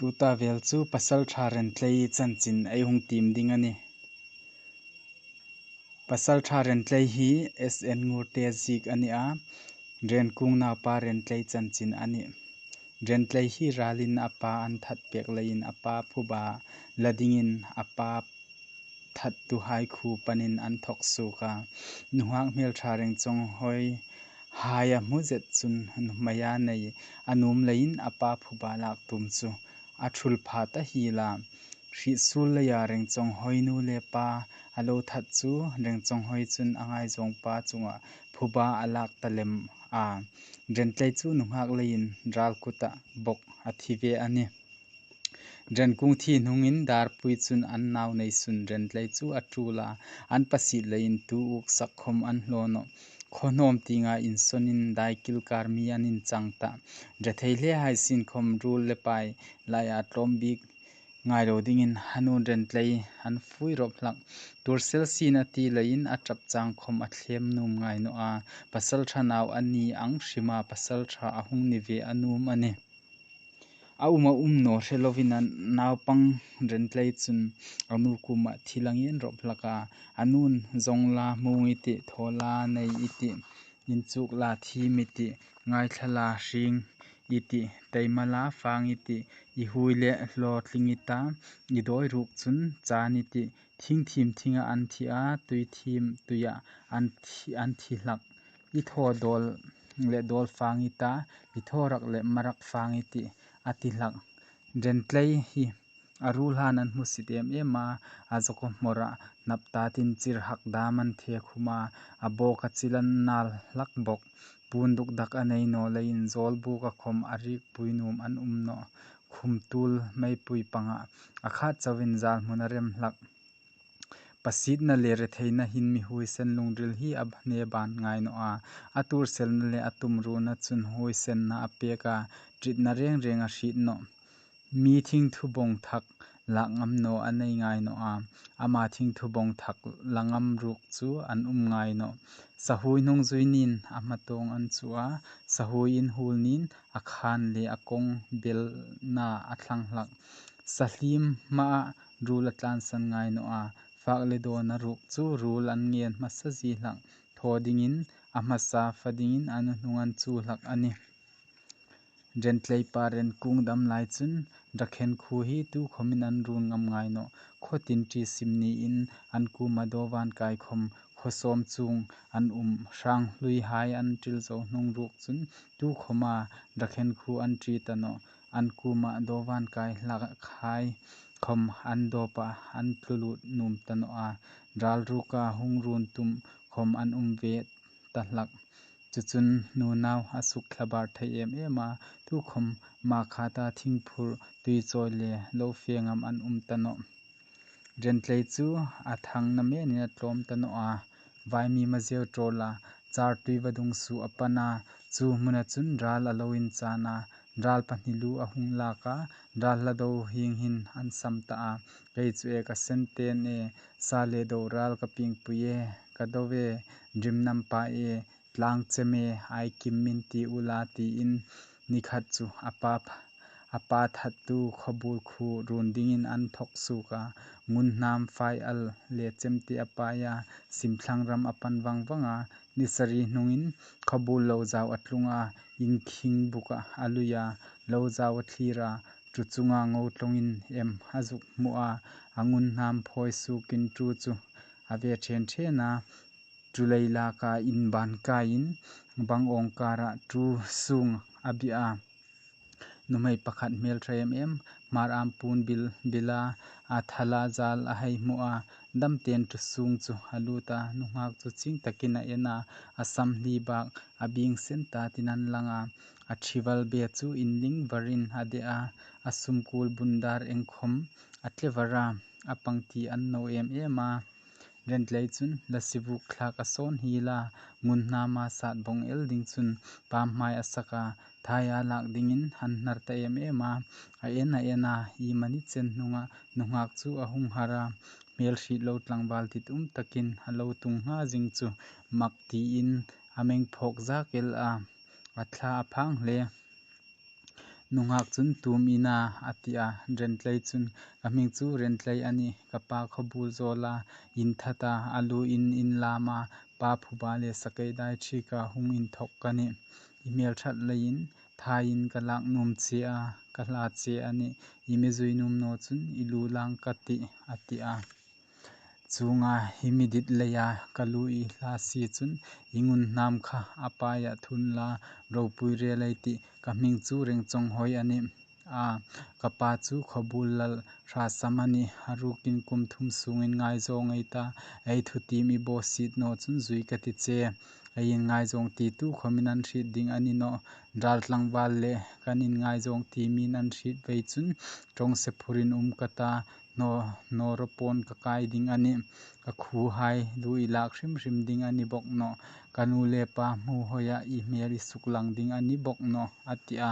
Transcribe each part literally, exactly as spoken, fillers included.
Tuta vel chu pasalṭha Rentlei chanchin ei hung tiem ding a nih. Pasalṭha Rentlei hi S N Ngurte ziek a ni a, Renkung naupa Rentlei chanchin a nih. Rentlei hi ralin a pa an that pek leiin a pa phuba la dingin a pa thattuhai khuo panin an thawk suok a. Nunghak hmelṭha Rengchawnghawi hai a hmu zet chun nuhmeia nei a nuom leiin a pa phuba lak tum chu a ṭhul pha ta hiel a. Hriet suol leia Rengchawnghawi nu le pa a lo that chu Rengchawnghawi chun a ngaizawng pa chunga phuba a lak ta lem a. Rentlei chu nunghak leiin ral kuta bawk a thi ve a nih. Renkung thi hnungin Darpui chun an nau nei sun Rentlei chu a ṭul a, an pasit leiin tu uk sak khawm an hlaw nawh. Khaw hnawm tienga insawnin daikil kar mi an inchang ta. Rethei hle hai sin khawm ruol le pai laia tlawm bik ngai lo dingin a nun Rentlei an fui rawp hlak. Tuorsel sin a ti leiin a ṭap chang khawm a thlem nuom ngai naw a. Pasalṭha nau a ni ang hrima pasalṭha a hung ni ve a nuom a nih. A um a um naw hre lovin a naupang Rentlei chun a nu kuoma thil a ngen rawp hlak a. A nun, zawng la hmung i tih, thaw la nei i tih, inchuk la thiem i tih, ngaithla la hring i tih, taima la fang i tih, i hui le hlaw tling i ta, i dawi ruk chun chan i tih, thing thiem thinga an thi a, tui thiem tuia an thi, an thi hlak. I thaw dawl le dawl fang i ta, i thaw rak le marak fang i tih, a ti hlak. Rentlei hi a ruolhaiin an hmusit em em a, a zawka hmawra hnap tatin chir hak dam an the khum a, a bawka chil an nal hlak bawk. Puon duk dak a nei naw leiin zawlbuka khawm a riekpui nuom an um nawh. Khum tul meipui panga a khat chauhin zal hmun a rem hlak. Pasietna le retheina hin mi huoisen lungril hi a hne ban ngai naw a, a tuorselna le a tumruona chun huoisenna a pek a, ṭitna reng reng a hriet nawh. Mi thingthubawng thak lak ngam naw a nei ngai naw a, ama thingthubawng thak la ngam ruk chu an um ngai nawh. Sahuoi hnung zui niin a hmatawng an chu a, sahuoi inhuol niin a khan le a kawng belna a thlang hlak. Sahlim hmaa ruol a tlansan ngai naw a, fak le dawna ruk chu ruol an ngen hmasa zie hlak. Thaw dingin a hmasa, fa dingin a nuhnung an chu hlak a nih. Rentlei pa Renkung dam lai chun Rakhen khuo hi tukhawmin an run ngam ngai nawh. Khaw tin ṭi sim niin an kuoma dawn kai khawm khaw sawm chuong an um. Hrang hluihai an ṭil zo hnung ruk chun tukhawma Rakhen khuo an ṭi ta nawh. An kuoma dawn kai hlakhai khawm an dawpa an tlu lut nuom ta nawh a. Ral ruka hung run tum khawm an um ve ta hlak. Chu chun nunau a suk thlabar thei em em a, tukhawm Makhata thingphur tuichawi le lo fe ngam an um ta nawh. Rentlei chu a thang namenin a tlawm ta nawh a, vaimim a zeu ṭawla, Chartui vadung suo a pan a, chu hmuna chun ral a lo inchan a, ral pahni lu a hung lak a, ral hla do hieng hin an sam ta a, kei chu e ka sen ten e, sa le do ral ka piengpui e, ka do e, rim nampa e, tlang chem e, ai kim min ti ula tiin ni khat chu a pa, a pa thattu Khawbul khuo run dingin an thawk suok a, ngun hnam fai al le chem ti a pai a, simthlang ram a pan vang vang a, ni sari hnungin Khawbul lo zau a tlung a, in khing buka a lui a, lo zau a thlir a, ṭu chunga ngo tlawngin em a zuk hmu a, a ngun hnam phawi suokin ṭu chu a ve ṭhen ṭhen a, ṭu lei laka inban kaiin bang awng kara ṭu sung a bia. Nuhmei pakhat hmel ṭha em em, Hmar am puon bil, bila, a thala zal a hei hmu a, dam ten ṭu sung chu a lut a, nunghak chu ching takin a en a, a sam hli bak, a bing sen ta tin an lang a, a ṭhival be chu inling varin a de a, a sumkul bundar eng khawm a tle var a, a pang ti an no em em a. Rentlei chun la sivuk thlak a sawn hi la, ngun hnama sat bawng el ding chun pam hmai a sak a, thai a lak dingin han hnar ta em em a, a en a en a, i mani chen hnunga nunghak chu a hung har a, hmel hriet lo tlangval tit um takin a lo tung ngha zing chu mak tiin a meng phawk zak el a, a thla a phang hle. Nunghak chun, "Tum in a," a ti a. Rentlei chun, "Ka hming chu Rentlei a nih. Ka pa khawbul zawl a, in that a, a lu in inlam a, pa phuba le sakeidai ṭhika hung inthok ka nih. I hmel ṭhat leiin thain ka lak nuom che a, ka hla che a nih. I mi zui nuom naw chun i lu lang ka tih," a ti a. Chuonga hi mi dit leia ka lu i hla si chun, i ngun hnam kha a paia thun la, ropui rel ei tih. Ka hming chu Rengchonghoi a nih a, ka pa chu khawbul lal hrasam a nih. A rukin kum thum sungin ngaizawng ei ta, ei thutiem i bawsiet naw chun zui ka ti che. Ei inngaizawng titu khawmin an hriet ding a ni nawh. Ral tlangval le kan inngaizawng ti min an hriet vei chun, ṭawngse phurin um ka ta, hnaw, hnaw rapawn ka kai ding a nih. Ka khuhai lu i lak hrim hrim ding a ni bawk nawh. Ka nu le pa hmu hoia i hmel i suklang ding a ni bawk nawh," a ti a.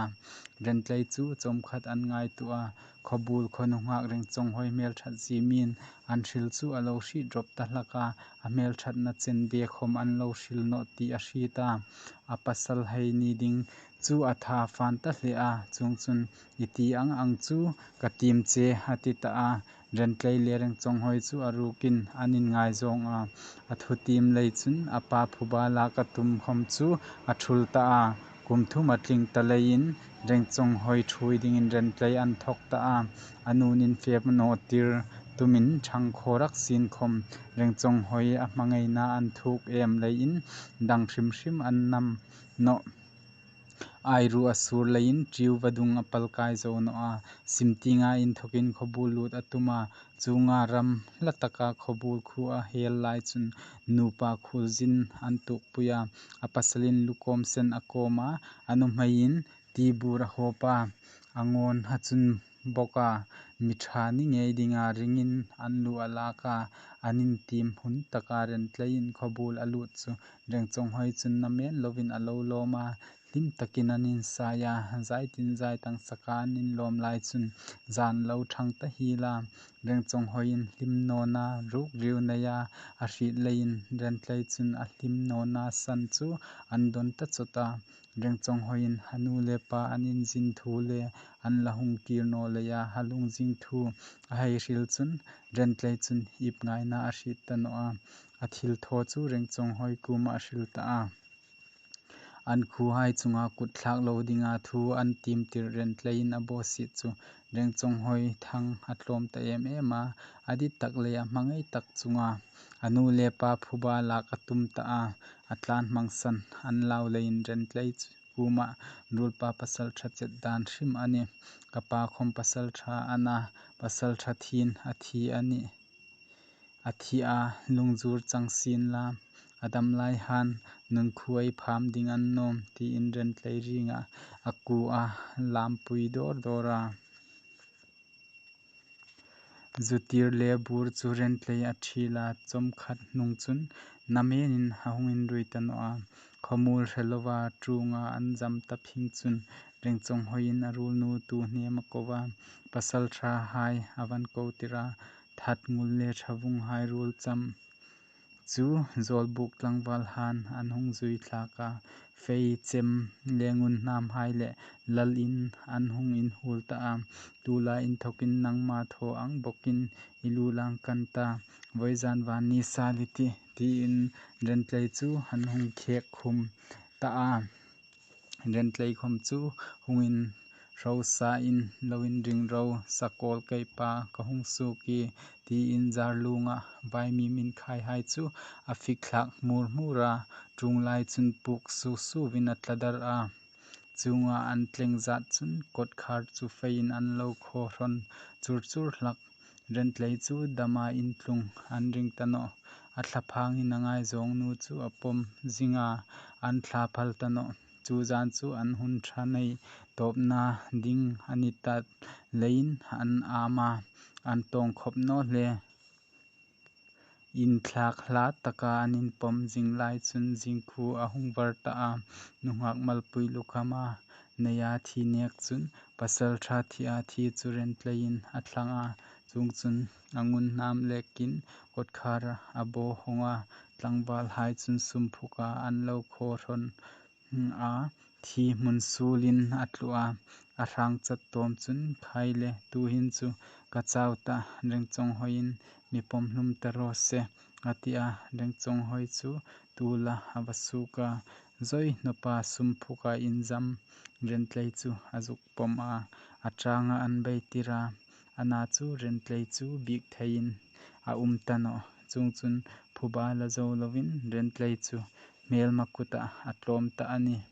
Rentlei chu chawmkhat an ngaituo a, khawbul khaw nunghak Rengchonghoi hmel ṭhat zie min an hril chu a lo hriet rawp ta hlak a, a hmel ṭhatna chen ve khawm an lo hril nawh ti a hriet a. A pasal hei ni ding chu a tha fan ta hle a, chuongchun, "I ti ang ang chu ka tiem che," a ti ta a. Rentlei le Rengchonghoi chu a rukin an inngaizawng a, a thutiem lei chun a pa phuba lak a tum khawm chu a thul ta a. Kum thum a tling ta leiin Rengchonghoi ṭhuoi dingin Rentlei an thok ta a. A nun infep naw tir tumin ṭhang khaw rak sin khawm Rengchonghoi a hmangaina an thuk em leiin dang hrim hrim an nam nawh. Airu a sur leiin tiu vadung a pal kai zo nawh a, sim tienga inthokin khawbul lut a tum a, chuonga ram hla taka khawbul khu a hel lai chun nupa khulzin an tukpui a, a pasalin lukawm sen a kawm a, a nuhmeiin tibur a hawp a, a ngawn a chun bawk a, mi ṭha ni ngei dinga ringin an lu a lak a, an intiem hun taka Rentleiin khawbul a lut chu Rengchonghoi chun namen lovin a lo lawm a, hlim takin an insai a, zai tin zai tang saka an inlawm lai chun zan lo ṭhang ta hiel a. Rengchonghoiin hlim nawna ruk riu nei a, a hriet leiin Rentlei chun a hlim nawna san chu an dawn ta chawt a. Rengchonghoiin a nu le pa an inzin thu le an la hung kir naw leia a lungzing thu a hei hril chun Rentlei chun ip ngaina a hriet ta nawh a. A thilthaw chu Rengchonghoi kuomah a hril ta a. An khuhai chunga kut thlak lo dinga thu an tiem tir Rentleiin a bawsiet chu Rengchonghoi thang a tlawm ta em em a, a dit tak leia hmangai tak chunga a nu le pa phuba lak a tum ta a, a tlan hmangsan an lau leiin Rentlei chu kuomah ruolpa pasalṭha chet dan hrim a nih. Ka pa khawm pasalṭha a na, pasalṭha thien a thi a nih. A thi a, lungjur chang sien la, a dam lai han nun khu ei pham ding an nawm, tiin Rentlei ringa a ku a, lampui dawr dawr a. Zutir le bur chu Rentlei a thil a, chawmkhat hnung chun namenin a hung inrui ta nawh a. Khawmuol hre lova ṭuonga an zam ta phing chun Rengchonghoiin a ruolnu tu hnem a ko a, pasalṭhahai a van ko tir a, that ngul le ṭhavunghai ruol cham chu zawlbuk tlangval han an hung zui thlak a, fei chem le ngun hnamhai le lal in an hung inhuol ta a. Tulai inthokin nangma thaw ang bawkin i lu lang kan ta, vawizan van ni sal i tih, tiin Rentlei chu an hung khek khum ta a. Rentlei khawm chu hung inhrosa in lo inring ro, sakawl kei pa ka hung suok ie, tiin zar lunga vaimim inkhaihai chu a fik thlak hmur hmur a, ṭuong lai chun puk su suin a tla dar a. Chuonga an tleng zat chun kawtkhar chu feiin an lo khaw hrawn chur chur hlak. Rentlei chu dama intlung an ring ta nawh. A thlaphangin a ngaizawng nu chu a pawm zing a, an thla phal ta nawh. Chu zan chu an hun ṭha nei tawpna ding a ni ta leiin an am a, an tawng khawp naw hle. Inthlak hla taka an inpawm zing lai chun zingkhu a hung var ta a, nunghak malpui lukhama neia thi nek chun pasalṭha thia thi chu Rentleiin a thlang a, chuongchun a ngun hnam lekin kawtkhar a baw hawng a, tlangvalhai chun sum phuka an lo khaw hrawn a, thi hmun suolin a tlu a, A hrâng chat tâwm chun, Khai le, tuhin chu ka chau tah, rengchawng hawiin mi pawm hlum ta raw se, a ti a. Rengchawng hawi chu tu la a va suok a, zawi hnawpa sum phuka inzam Rentlei chu a zuk pawm a, a ṭânga an beitir a. Ana chu Rentlei chu biek theiin a um ta nawh. Chuongchun phuba la zo loin Rentlei chu hmêlma kutah a tlâwm tah a nih.